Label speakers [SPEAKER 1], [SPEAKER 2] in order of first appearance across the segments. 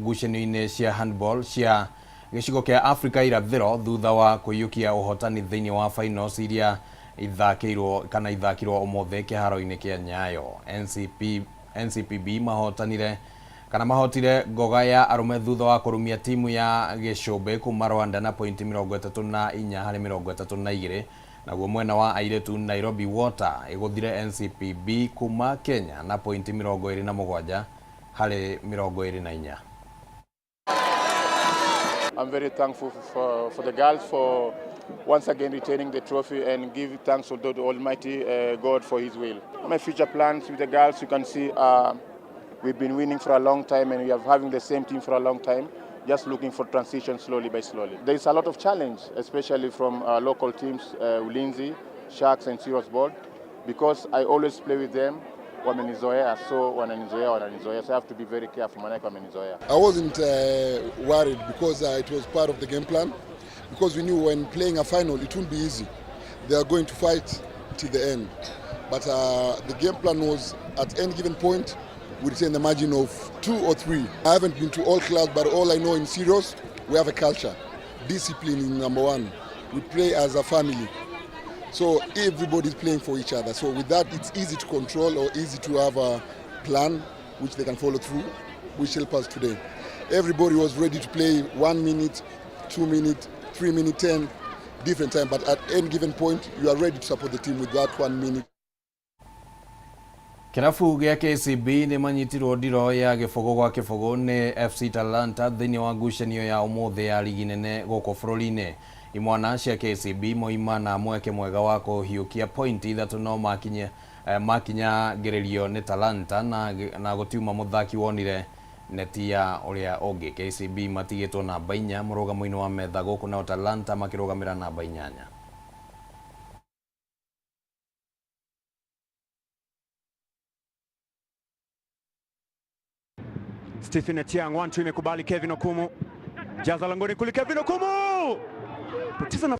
[SPEAKER 1] ngucanio-inĩ cia handball cia gĩcigo kĩa Afrika irathĩro thutha wa kũiyũkia ũhotani thĩinĩ wa finals iria ithakĩirwo kana ithakirwo ũmũthĩ kĩharo-inĩ kĩa Nyayo. NCPB mahotanire kana mahotire ngoga ya arũme thutha wa kũrumia timu ya Gĩcũmbĩ kuma Rwanda na pointi 34 harĩ 32. Naguo mwena wa airĩtu Nairobi Water ĩgũthire NCPB kuma Kenya na pointi 27 harĩ 24.
[SPEAKER 2] I'm very thankful for the girls for once again retaining the trophy and give thanks to the Almighty God for His will. My future plans with the girls, you can see we've been winning for a long time and we are having the same team for a long time, just looking for transition slowly by slowly. There is a lot of challenge, especially from local teams, Ulinzi, Sharks and Serious Board, because I always play with them. Wamenizoea, so wananizoea, wananizoea, so I have to be very careful, manake wamenizoea.
[SPEAKER 3] I wasn't worried because it was part of the game plan, because we knew when playing a final it wouldn't be easy. They are going to fight till the end. But the game plan was at any given point we retain the margin of 2 or 3. I haven't been to all clubs, but all I know in Sirius, we have a culture. Discipline is number one. We play as a family. So everybody's playing for each other. So with that, it's easy to control or easy to have a plan which they can follow through, which help us today. Everybody was ready to play 1 minute, 2 minute, 3 minute, 10, different time. But at any given point, you are ready to support the team with that 1 minute.
[SPEAKER 1] Kĩrabu gĩa KCB nĩ manyitirwo ndiro ya gĩbũgũ gwa kĩbũgũ nĩ FC Talanta thĩinĩ wa ngucanio ya ũmũthĩ ya rigi nene gũkũ bũrũri-inĩ. Imwana cia KCB moima na mweke mwega wa kũhiũkia pointi ithatũ no makinyagĩrĩrio nĩ Talanta na gũtiuma mũthaki wonire neti ya ũrĩa ũngĩ. KCB matigĩtwo namba 4 mũrũgamo-inĩ wa metha gũkũ nao Talanta makĩrũgamĩra namba 8.
[SPEAKER 4] Stephen Etiang 1-2 imekubali Kevin Okumu. Jaza langoni kule Kevin Okumu. Poteza na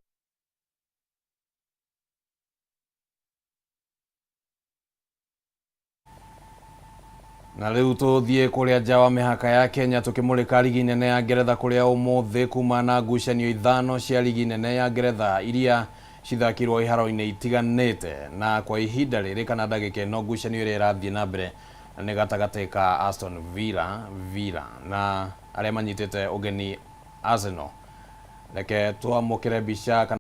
[SPEAKER 1] Na rĩu tũthiĩ kũrĩa nja wa mĩhaka ya Kenya tũkĩmũrĩka rigi nene ya Ngeretha kũrĩa ũmũthĩ kuma na ngucanio ithano cia rigi nene ya Ngeretha iria cithakirwo iharo-inĩ itiganĩte na kwa ihinda rĩrĩ kana ndagĩka ĩno ngucanio ĩrĩa ĩrathiĩ na mbere nĩ gatagatĩ ka Aston Villa na arĩa manyitĩte ũgeni Arsenal. Reke twamũkĩre mbica kana